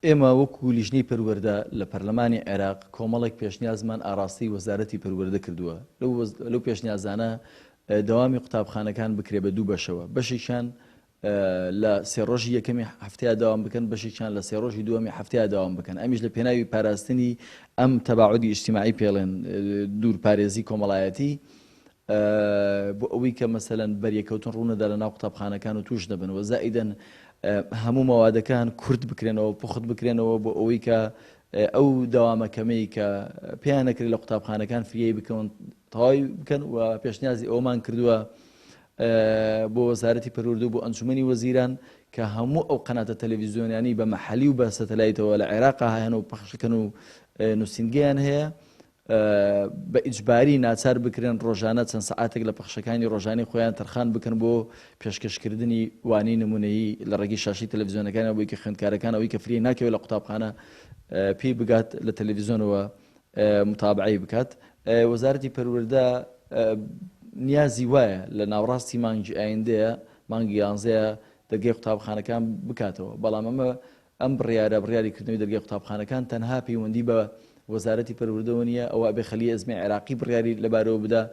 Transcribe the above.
ئێمە وەکو لیژنەی پەروەردە لە پەرلەمانی عێراق کۆمەڵێک پێشنیازمان ئاڕاستەی وەزارەتی پەروەردە کردووە، لەو پێشنیازانە دەوامی قوتابخانەکان بکرێ بە دوو بەشەوە، بەشێکیان لە سێ ڕۆژی یەکەمی هەفتەیە دەوام بکەن، بەشێکیان لە سێ ڕۆژی دووەمی هەفتەیە دەوام بکەن، ئەمیش لە پێناوی پاراستنی ئەم تەباعودی ئیجتیماعی پێڵێن دوور پارێزی کۆمەڵایەتی، بۆ ئەوەی کە مەسەلەن بەریەکەوتن ڕوونەدا لە ناو قوتابخانەکان و توش نەبن و زائیدەن هەموو مەوادەکان کورت بکرێنەوە پوخت بکرێنەوە بۆ ئەوەی کە ئەو دەوامە کەمەی کە پێیان نەکرێت لە قوتابخانەکان فریایی بکەون تەواوی بکەن و پێشنیازی ئەومان کردووە بۆ وەزارەتی پەروەردە و بۆ ئەنجومەنی وەزیران کە هەموو ئەو قەناتە تەلەڤیزیۆنیانی بە مەحەلی و بە سەتەلایتەوە لە عێراقا هەن و پەخشەکەن و نووسینگەیان هەیە بە ئیجباری ناچار بکرێن ڕۆژانە چەند سەعاتێک لە پەخشەکانی ڕۆژانەی خۆیان تەرخان بکەن بۆ پێشکەشکردنی وانەی نمونەیی لە ڕێگەی شاشەی تەلەڤیزیۆنەکانەوە بۆی کە خوێندکارەکان ئەوەی کە فریای ناکەوێت لە قوتابخانە پێی بگات لە تەلەڤیزیۆنەوە متابعەی بکات. وەزارەتی پەروەردە نیازی وایە لە ناوەڕاستی مانگی ئایندەیە مانگی یانزەیە دەرگای قوتابخانەکان بکاتەوە بەڵام ئەمە ئەم بڕیارە، بڕیاری کردنەوەی دەرگای قوتابخانەکان تەنها پەیوەندی بە وەزارەتی پەروردەوە نییە، ئەوە ئەبێ خەلیە ئەزمەی عێراقی بڕیاری لەبارەوە بدا.